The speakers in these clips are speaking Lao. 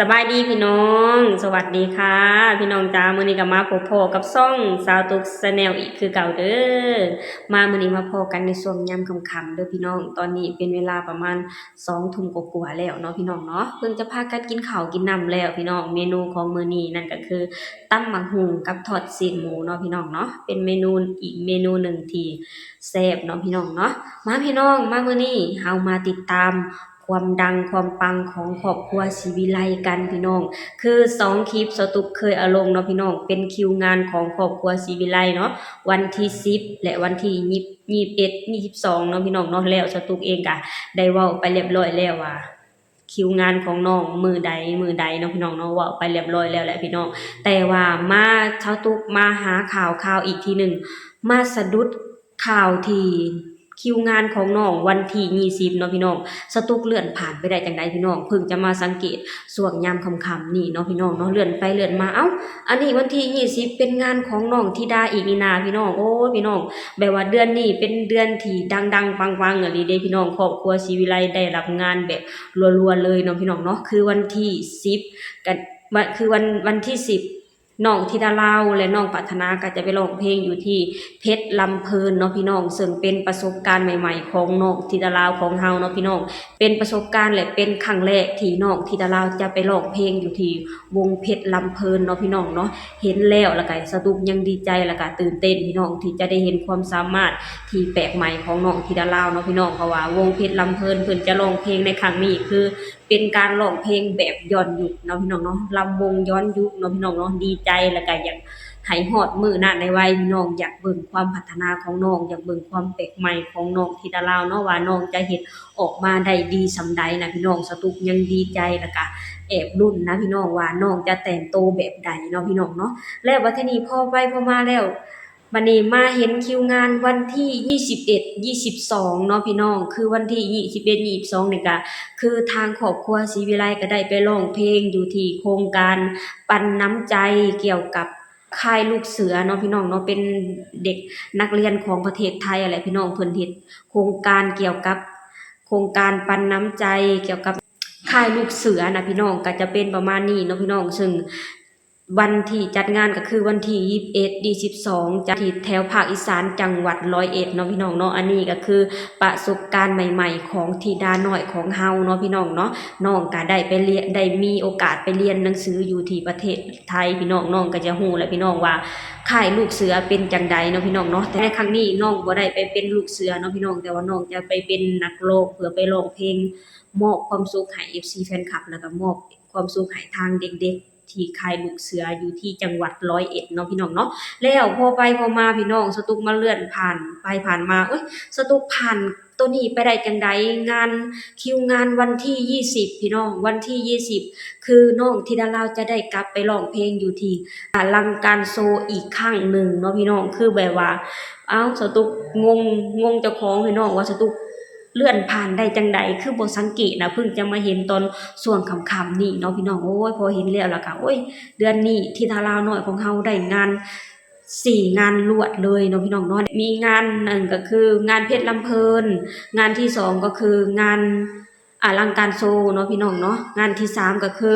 ສະບາຍດີພີ່ນ້ອງ ສະຫວັດດີຄ່ະພີ່ນ້ອງຈ້າ. ມື້ນີ້ກໍມາພົບພໍ້ກັບຊ່ອງສາວຕຸກ Channel ອີກຄືເກົ່າເດີ້. ມາມື້ນີ້ມາພໍ້ກັນໃນຊ່ວງຍາມຄ່ຳໆເດີ້ພີ່ນ້ອງ. ຕອນນີ້ເປັນເວລາປະມານສອງທຸ່ມກວ່າໆແລ້ວເນາະພີ່ນ້ອງເນາະ. ເພິ່ງຈະພາກັນກິນເຂົ້າກິນນ້ຳແລ້ວພີ່ນ້ອງ. ເມນູຂອງມື້ນີ້ນັ້ນກໍຄືຕຳໝາກຫຸ່ງກັບທອດຊີ້ນໝູເນາະພີ່ນ້ອງເນາະ. ເປັນເມນູ ອີກເມນູໜຶ່ງທີ່ແຊບເນາະພີ່ນ້ອງເນາະ. ມາພີ່ນ້ອງ ມາມື້ນີ້ເຮົາມາຕິດຕາມ ຄວາມດັງຄວາມປັງຂອງຄອບຄົວສີວິໄລກັນພີ່ນ້ອງ. ຄືສອງຄລິບສາວຕຸກເຄີຍເອົາລົງເນາະພີ່ນ້ອງ ເປັນຄິວງານຂອງຄອບຄົວສີວິໄລເນາະ ວັນທີສິບ ແລະ ວັນທີຍີ່ສິບເອັດ ຍີ່ສິບສອງເນາະພີ່ນ້ອງເນາະ. ແລ້ວສາວຕຸກເອງກະໄດ້ເວົ້າໄປລຽບລ້ອຍແລ້ວວ່າ ຄິວງານຂອງນ້ອງມື້ໃດ ມື້ໃດເນາະພີ່ນ້ອງເນາະ ເວົ້າໄປລຽບລ້ອຍແລ້ວແຫຼະພີ່ນ້ອງ. ແຕ່ວ່າມາ ສາວຕຸກມາຫາຂ່າວໆອີກທີໜຶ່ງ ມາສະດຸດ ຂ່າວທີ່ຄິວງານຂອງນ້ອງວັນທີຍີ່ສິບເນາະພີ່ນ້ອງ. ສາວຕຸກເລື່ອນຜ່ານໄປໄດ້ຈັ່ງໃດພີ່ນ້ອງ ເພິ່ງຈະມາສັງເກດຊ່ວງຍາມຄ່ຳໆນີ້ເນາະພີ່ນ້ອງເນາະ. ເລື່ອນໄປເລື່ອນມາ ເອົ້າ ອັນນີ້ວັນທີຍີ່ສິບເປັນງານຂອງນ້ອງທິດາອີກນີ້ນາພີ່ນ້ອງ. ໂອ້ຍ ພີ່ນ້ອງ ແບບວ່າເດືອນນີ້ເປັນເດືອນທີ່ດັງໆປັງໆອີ່ຫຼີເດ້ພີ່ນ້ອງ. ຄອບຄົວສີວິໄລໄດ້ຮັບງານແບບລົວໆເລີຍເນາະພີ່ນ້ອງເນາະ. ຄືວັນທີສິບ ກະ ວະ ຄືວັນ ວັນທີສິບ ນ້ອງທິດາລາວ ແລະ ນ້ອງປາດຖະໜາ ກໍຈະໄປຮ້ອງເພງຢູ່ທີ່ເພັດລຳເພີນເນາະພີ່ນ້ອງ. ເຊິ່ງເປັນປະສົບການໃໝ່ໆຂອງນ້ອງທິດາລາວຂອງເຮົາເນາະພີ່ນ້ອງ. ເປັນປະສົບການ ແລະ ເປັນຄັ້ງແລກທີ່ນ້ອງທິດາລາວຈະໄປຮ້ອງເພງຢູ່ທີ່ວົງເພັດລຳເພີນເນາະພີ່ນ້ອງເນາະ. ເຫັນແລ້ວ ແລ້ວກໍສາວຕຸກຍັງດີໃຈ ແລ້ວກໍຕື່ນເຕັ້ນພີ່ນ້ອງ ທີ່ຈະໄດ້ເຫັນຄວາມສາມາດທີ່ແປກໃໝ່ຂອງນ້ອງທິດາລາວເນາະພີ່ນ້ອງ. ເພາະວ່າວົງເພັດລຳເພີນເພິ່ນຈະຮ້ອງເພງໃນຄັ້ງນີ້ ຄື ເປັນການຮ້ອງເພງແບບຍ້ອນຍຸກເນາະພີ່ນ້ອງເນາະ ລຳວົງຍ້ອນຍຸກເນາະພີ່ນ້ອງເນາະ. ດີໃຈ ແລ້ວກະຢາກໃຫ້ຮອດມື້ນັ້ນໄວໆພີ່ນ້ອງ. ຢາກເບິ່ງຄວາມພັດທະນາຂອງນ້ອງ ຢາກເບິ່ງຄວາມແປກໃໝ່ຂອງນ້ອງທິດາລາວເນາະ ວ່ານ້ອງຈະເຮັດອອກມາໄດ້ດີສ່ຳໃດນະພີ່ນ້ອງ. ສາວຕຸກຍັງດີໃຈ ແລ້ວກະແອບລຸ້ນນະພີ່ນ້ອງ ວ່ານ້ອງຈະແຕ່ງໂຕແບບໃດເນາະພີ່ນ້ອງເນາະ. ແລ້ວບັດທີນີ້ພໍໄປພໍມາແລ້ວ ບັດນີ້ມາເຫັນຄິວງານວັນທີຍີ່ສິບເອັດ ຍີ່ສິບສອງເນາະພີ່ນ້ອງ. ຄືວັນທີຍີ່ສິບເອັດ ຍີ່ສິບສອງນີ້ກະ ຄືທາງຄອບຄົວສີວິໄລກໍໄດ້ໄປຮ້ອງເພງຢູ່ທີ່ໂຄງການປັນນ້ຳໃຈກ່ຽວກັບຄ້າຍລູກເສືອເນາະພີ່ນ້ອງເນາະ. ເປັນເດັກນັກຮຽນຂອງປະເທດໄທຫັ້ນແຫຼະພີ່ນ້ອງ ເພິ່ນເຮັດໂຄງການກ່ຽວກັບໂຄງການປັນນ້ຳໃຈກ່ຽວກັບຄ້າຍລູກເສືອນະພີ່ນ້ອງ. ກະຈະເປັນປະມານນີ້ເນາະພີ່ນ້ອງ. ເຊິ່ງ ວັນທີ່ຈັດງານກໍຄືວັນທີຍີ່ສິບເອັດ ຍີ່ສິບສອງ ຈະທີ່ແຖວພາກອີສານ ຈັງຫວັດຮ້ອຍເອັດເນາະພີ່ນ້ອງເນາະ. ອັນນີ້ກໍຄືປະສົບການໃໝ່ໆຂອງທິດານ້ອຍຂອງເຮົາເນາະພີ່ນ້ອງເນາະ. ນ້ອງກໍໄດ້ໄປລຽນ ໄດ້ມີໂອກາດໄປລຽນໜັງສືຢູ່ທີ່ປະເທດໄທພີ່ນ້ອງ. ນ້ອງກໍຈະຮູ້ແຫຼະພີ່ນ້ອງວ່າຄ້າຍລູກເສືອເປັນຈັ່ງໃດເນາະພີ່ນ້ອງເນາະ. ແຕ່ໃນຄັ້ງນີ້ນ້ອງບໍ່ໄດ້ໄປເປັນລູກເສືອເນາະພີ່ນ້ອງ ແຕ່ວ່ານ້ອງຈະໄປເປັນນັກຮ້ອງ ເພື່ອໄປຮ້ອງເພງມອບຄວາມສຸກໃຫ້ ເອັຟຊີ ແຟນຄລັບ ແລ້ວກໍມອບຄວາມສຸກໃຫ້ທາງເດັກໆ ທີ່ຄ້າຍລູກເສືອຢູ່ທີ່ຈັງຫວັດຮ້ອຍເອັດເນາະພີ່ນ້ອງເນາະ. ແລ້ວພໍໄປພໍມາພີ່ນ້ອງ ສາວຕຸກມາເລື່ອນຜ່ານໄປຜ່ານມາ ໂອ້ຍ ສາວຕຸກຜ່ານໂຕນີ້ໄປໄດ້ຈັ່ງໃດ? ງານ ຄິວງານວັນທີຍີ່ສິບພີ່ນ້ອງ ວັນທີຍີ່ສິບ ຄືນ້ອງທິດາລາວຈະໄດ້ກັບໄປຮ້ອງເພງຢູ່ທີ່ອະລັງການໂຊອີກຄັ້ງໜຶ່ງເນາະພີ່ນ້ອງ. ຄືແບບວ່າ ເອົ້າ ສາວຕຸກງົງ ງົງເຈົ້າຂອງພີ່ນ້ອງວ່າ ສາວຕຸກ ເລື່ອນຜ່ານໄດ້ຈັ່ງໃດ ຄືບໍ່ສັງເກດນະ ເພິ່ງຈະມາເຫັນຕອນຊ່ວງຄ່ຳໆນີ້ເນາະພີ່ນ້ອງ. ໂອ້ຍ ພໍເຫັນແລ້ວລະກະ ໂອ້ຍ ເດືອນນີ້ທິດາລາວນ້ອຍຂອງເຮົາໄດ້ງານສີ່ງານລວດເລີຍເນາະພີ່ນ້ອງເນາະ. ມີງານໜຶ່ງກໍຄືງານເພັດລຳເພີນ, ງານທີສອງກໍຄືງານອະລັງການໂຊເນາະພີ່ນ້ອງເນາະ, ງານທີສາມກໍຄື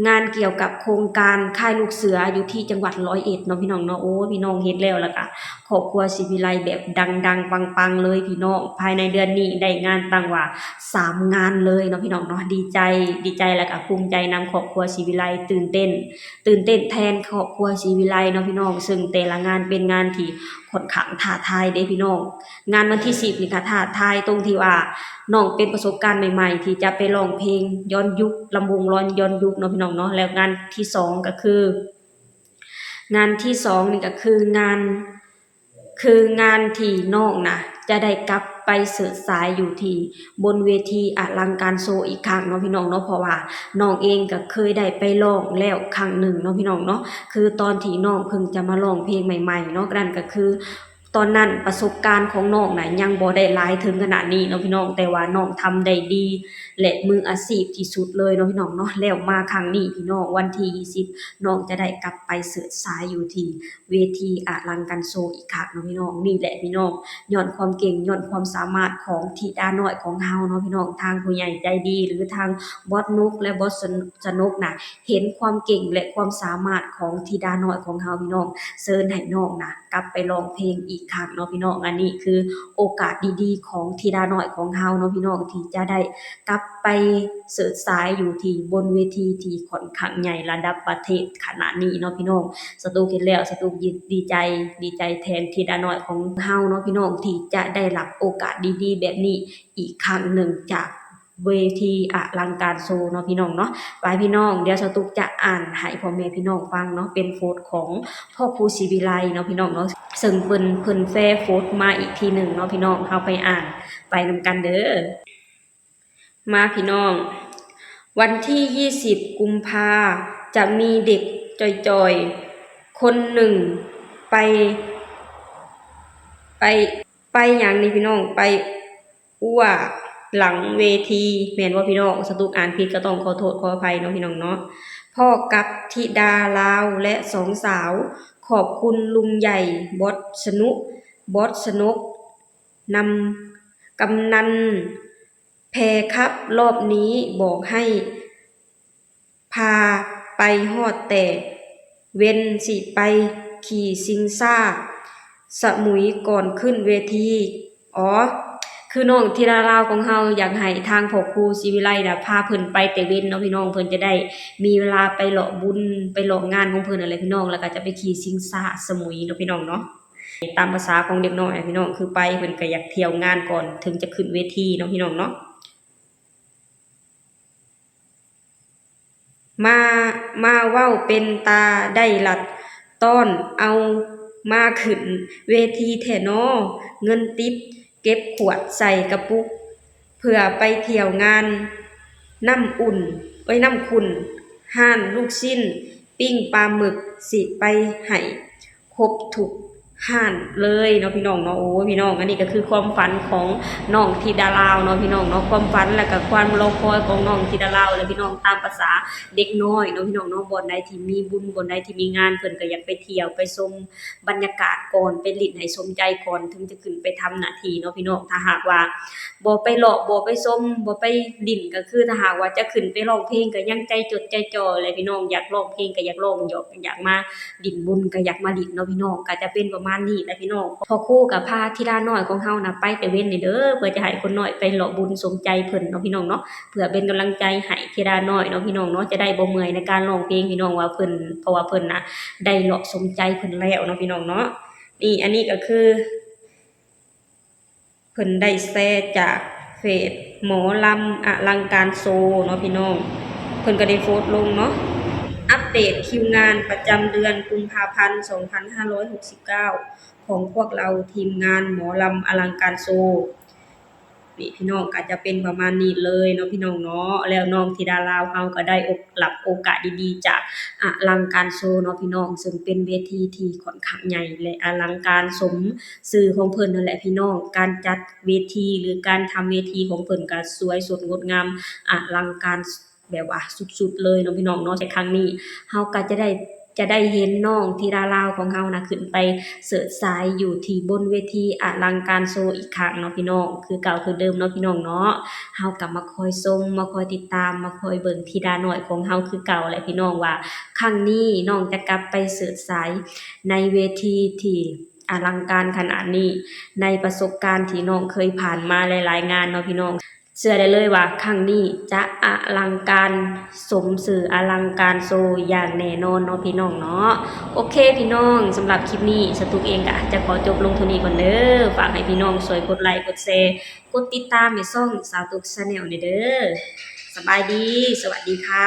ງານກ່ຽວກັບໂຄງການຄ້າຍລູກເສືອຢູ່ທີ່ຈັງຫວັດຮ້ອຍເອັດເນາະພີ່ນ້ອງເນາະ. ໂອ້ຍ ພີ່ນ້ອງເຫັນແລ້ວລະກະ ຄອບຄົວສີວິໄລແບບດັງໆປັງໆເລີຍພີ່ນ້ອງ. ພາຍໃນເດືອນນີ້ໄດ້ງານຕັ້ງວ່າສາມງານເລີຍເນາະພີ່ນ້ອງເນາະ. ດີໃຈ ດີໃຈ ແລ້ວກະພູມໃຈນຳຄອບຄົວສີວິໄລ, ຕື່ນເຕັ້ນ ຕື່ນເຕັ້ນແທນຄອບຄົວສີວິໄລເນາະພີ່ນ້ອງ. ເຊິ່ງແຕ່ລະງານເປັນງານທີ່ຂ້ອນຂ້າງທ້າທາຍເດ້ພີ່ນ້ອງ. ງານວັນທີສິບນີ້ກະທ້າທາຍຕົງທີ່ວ່ານ້ອງເປັນປະສົບການໃໝ່ໆ ທີ່ຈະໄປຮ້ອງເພງຍ້ອນຍຸກ, ລຳວົງລອນຍ້ອນຍຸກເນາະພີ່ນ້ອງເນາະ. ແລ້ວງານທີສອງກະຄື ງານທີສອງນີ້ກະຄືງານ ຄືງານທີ່ນ້ອງນະຈະໄດ້ກັບໄປເສີດສາຍຢູ່ທີ່ບົນເວທີອະລັງການໂຊອີກຄັ້ງເນາະພີ່ນ້ອງເນາະ. ເພາະວ່ານ້ອງເອງກະເຄີຍໄດ້ໄປຮ້ອງແລ້ວຄັ້ງໜຶ່ງເນາະພີ່ນ້ອງເນາະ. ຄືຕອນທີ່ນ້ອງເພິ່ງຈະມາຮ້ອງເພງໃໝ່ໆເນາະ, ນັ້ນກະຄື ຕອນນັ້ນປະສົບການຂອງນ້ອງນະຍັງບໍ່ໄດ້ຫຼາຍເຖິງຂະໜາດນີ້ເນາະພີ່ນ້ອງ, ແຕ່ວ່ານ້ອງທຳໄດ້ດີ ແລະ ມືອາຊີບທີ່ສຸດເລີຍເນາະພີ່ນ້ອງເນາະ. ແລ້ວມາຄັ້ງນີ້ພີ່ນ້ອງ ວັນທີຊາວ ນ້ອງຈະໄດ້ກັບໄປເສີດສາຍຢູ່ທີ່ເວທີອະລັງການໂຊອີກຄັ້ງເນາະພີ່ນ້ອງ. ນີ້ແຫຼະພີ່ນ້ອງ ຍ້ອນຄວາມເກັ່ງ ຍ້ອນຄວາມສາມາດຂອງທິດານ້ອຍຂອງເຮົາເນາະພີ່ນ້ອງ, ທາງຜູ້ໃຫຍ່ໃຈດີ ຫຼື ທາງບອສນົກ ແລະ ບອສ ສະໜົກນະ ເຫັນຄວາມເກັ່ງ ແລະ ຄວາມສາມາດຂອງທິດານ້ອຍຂອງເຮົາພີ່ນ້ອງ, ເຊີນໃຫ້ນ້ອງນະ ກັບໄປຮ້ອງເພງອີກຄັ້ງເນາະພີ່ນ້ອງ. ອັນນີ້ຄືໂອກາດດີໆຂອງທິດານ້ອຍຂອງເຮົາເນາະພີ່ນ້ອງ ທີ່ຈະໄດ້ກັບໄປເສີດສາຍຢູ່ທີ່ບົນເວທີທີ່ຂ້ອນຂ້າງໃຫຍ່ລະດັບປະເທດຂະໜາດນີ້ເນາະພີ່ນ້ອງ. ສະຕຸກເຫັນແລ້ວ ສະຕຸກຍິນ ດີໃຈ ດີໃຈແທນທິດານ້ອຍຂອງເຮົາເນາະພີ່ນ້ອງ ທີ່ຈະໄດ້ຮັບໂອກາດດີໆແບບນີ້ອີກຄັ້ງໜຶ່ງຈາກ ເວທີອະລັງການໂຊເນາະພີ່ນ້ອງເນາະ. ໄປພີ່ນ້ອງ ດຽວສະຕຸກຈະອ່ານໃຫ້ພໍ່ແມ່ພີ່ນ້ອງຟັງເນາະ, ເປັນໂພສຂອງພໍ່ຄູສີວິໄລເນາະພີ່ນ້ອງເນາະ, ເຊິ່ງເພິ່ນ ເພິ່ນແຊໂພສມາອີກທີໜຶ່ງເນາະພີ່ນ້ອງ. ເຮົາໄປອ່ານໄປນຳກັນເດີ. ມາພີ່ນ້ອງ, ວັນທີຊາວຫົກກຸມພາ ຈະມີເດັກຈ່ອຍໆຄົນໜຶ່ງໄປ ໄປ ໄປຫຍັງນີ້ພີ່ນ້ອງ, ໄປ ອົວ ຫຼັງເວທີ ແມ່ນບໍ່ພີ່ນ້ອງ? ສະຕຸກອ່ານຜິດກໍຕ້ອງຂໍໂທດຂໍອະໄພເນາະພີ່ນ້ອງເນາະ. ພ້ອມກັບທິດາລາວ ແລະ ສອງສາວ ຂອບຄຸນລຸງໃຫຍ່ ບອສສະໜຸກ ບອສສະໜົກ ນຳກຳນັນແພຄັບ ລອບນີ້ບອກໃຫ້ ພາໄປຮອດແຕ່ເວັນ ຊິໄປຂີ່ຊິງຊ້າສະໝຸຍກ່ອນຂຶ້ນເວທີ. ອໍ ຄືນ້ອງທິດາລາວຂອງເຮົາຢາກໃຫ້ທາງພໍ່ຄູສີວິໄລນະ ພາເພິ່ນໄປແຕ່ເວັນເນາະພີ່ນ້ອງ, ເພິ່ນຈະໄດ້ມີເວລາໄປເລາະບຸນ ໄປເລາະງານຂອງເພິ່ນນັ້ນແຫຼະພີ່ນ້ອງ, ແລ້ວກໍຈະໄປຂີ່ຊິງຊ້າສະໝຸຍເນາະພີ່ນ້ອງເນາະ. ຕາມພາສາຂອງເດັກນ້ອຍນະພີ່ນ້ອງ ຄືໄປເພິ່ນກໍຢາກທ່ຽວງານກ່ອນເຖິງຈະຂຶ້ນເວທີເນາະພີ່ນ້ອງເນາະ. ມາ ມາເວົ້າເປັນຕາໄດ້ລັດ ຕ້ອນເອົາມາຂຶ້ນເວທີແທ້ນໍ, ເງິນຕິບເກັບຂວດໃສ່ກະປຸກ ເພື່ອໄປທ່ຽວງານນ້ຳອຸ່ນ ເອີຍ ນ້ຳຂຸ້ນ ຮ້ານລູກຊີ້ນປີ້ງປາໝຶກ ຊິໄປໃຫ້ ຄົບທຸກຮ້ານເລີຍເນາະພີ່ນ້ອງເນາະ. ໂອ້ຍ ພີ່ນ້ອງ ອັນນີ້ກໍຄືຄວາມຝັນຂອງນ້ອງທິດາລາວເນາະພີ່ນ້ອງເນາະ, ຄວາມຝັນ ແລ້ວກໍຄວາມລໍຄອຍຂອງນ້ອງທິດາລາວແຫຼະພີ່ນ້ອງ, ຕາມພາສາເດັກນ້ອຍເນາະພີ່ນ້ອງເນາະ. ບ່ອນໃດທີ່ມີບຸນ ບ່ອນໃດທີ່ມີງານ ເພິ່ນກໍຢາກໄປທ່ຽວໄປຊົມບັນຍາກາດກ່ອນ ໄປຫຼິ້ນໃຫ້ສົມໃຈກ່ອນ ເຖິງຈະຂຶ້ນໄປທຳໜ້າທີ່ເນາະພີ່ນ້ອງ. ຖ້າຫາກວ່າບໍ່ໄປເລາະ ບໍ່ໄປຊົມ ບໍ່ໄປຫຼິ້ນ ກໍຄືຖ້າຫາກວ່າຈະຂຶ້ນໄປຮ້ອງເພງ ກໍຍັງໃຈຈົດໃຈຈ່ອແຫຼະພີ່ນ້ອງ, ຢາກຮ້ອງເພງກໍຢາກຮ້ອງ ຢາກ ຢາກມາ ຫຼິ້ນບຸນກໍຢາກມາຫຼິ້ນເນາະພີ່ນ້ອງ, ກໍຈະເປັນປະມານນີ້ແຫຼະພີ່ນ້ອງ. ພໍ່ຄູກໍພາທິດານ້ອຍຂອງເຮົານະໄປແຕ່ເວັນນີ້ເດີ ເພື່ອຈະໃຫ້ຄົນນ້ອຍໄປເລາະບຸນສົມໃຈເພິ່ນເນາະພີ່ນ້ອງເນາະ, ເພື່ອເປັນກຳລັງໃຈໃຫ້ທິດານ້ອຍເນາະພີ່ນ້ອງເນາະ, ຈະໄດ້ບໍ່ເມື່ອຍໃນການຮ້ອງເພງພີ່ນ້ອງ ວ່າເພິ່ນ ເພາະວ່າເພິ່ນນະໄດ້ເລາະສົມໃຈເພິ່ນແລ້ວເນາະພີ່ນ້ອງເນາະ. ນີ້ ອັນນີ້ກໍຄື ເພິ່ນໄດ້ແຊຈາກເຟສໝໍລຳອະລັງການໂຊເນາະພີ່ນ້ອງ, ເພິ່ນກໍໄດ້ໂພສລົງເນາະ. ອັບເດດຄິວງານປະຈຳເດືອນກຸມພາພັນ ສອງພັນຫ້າຮ້ອຍຫົກສິບເກົ້າ ຂອງພວກເຮົາທີມງານໝໍລຳອະລັງການໂຊ. ນີ້ພີ່ນ້ອງ ກໍຈະເປັນປະມານນີ້ເລີຍເນາະພີ່ນ້ອງເນາະ. ແລ້ວນ້ອງທິດາລາວເຮົາກໍໄດ້ ໂອ ຮັບໂອກາດດີໆຈາກອະລັງການໂຊເນາະພີ່ນ້ອງ, ເຊິ່ງເປັນເວທີທີ່ຂ້ອນຂ້າງໃຫຍ່ ແລະ ອະລັງການສົມຊື່ຂອງເພິ່ນນັ້ນແຫຼະພີ່ນ້ອງ. ການຈັດເວທີ ຫຼື ການທຳເວທີຂອງເພິ່ນກໍສວຍສົດງົດງາມ ອະລັງການ ແບບວ່າສຸດໆເລີຍເນາະພີ່ນ້ອງເນາະ. ແຕ່ຄັ້ງນີ້ເຮົາກໍຈະໄດ້ ຈະໄດ້ເຫັນນ້ອງທິດາລາວຂອງເຮົານະ ຂຶ້ນໄປເສີດສາຍຢູ່ທີ່ບົນເວທີອະລັງການໂຊອີກຄັ້ງເນາະພີ່ນ້ອງ, ຄືເກົ່າຄືເດີມເນາະພີ່ນ້ອງເນາະ. ເຮົາກໍມາຄອຍຊົມ ມາຄອຍຕິດຕາມ ມາຄອຍເບິ່ງທິດານ້ອຍຂອງເຮົາຄືເກົ່າແຫຼະພີ່ນ້ອງ, ວ່າຄັ້ງນີ້ນ້ອງຈະກັບໄປເສີດສາຍໃນເວທີທີ່ອະລັງການຂະໜາດນີ້ ໃນປະສົບການທີ່ນ້ອງເຄີຍຜ່ານມາຫຼາຍໆງານເນາະພີ່ນ້ອງ. ເຊື່ອໄດ້ເລີຍວ່າຄັ້ງນີ້ຈະອະລັງການສົມຊື່ ອະລັງການໂຊຢ່າງແນ່ນອນເນາະພີ່ນ້ອງເນາະ. ໂອເຄພີ່ນ້ອງ, ສຳລັບຄລິບນີ້ ສາວຕຸກເອງກໍຈະຂໍຈົບລົງເທົ່ານີ້ກ່ອນເດີ. ຝາກໃຫ້ພີ່ນ້ອງຊ່ວຍກົດໄລ ກົດແຊ ກົດຕິດຕາມໃຫ້ຊ່ອງສາວຕຸກ Channel ແດ່ເດີ. ສະບາຍດີ, ສະຫວັດດີຄ່ະ.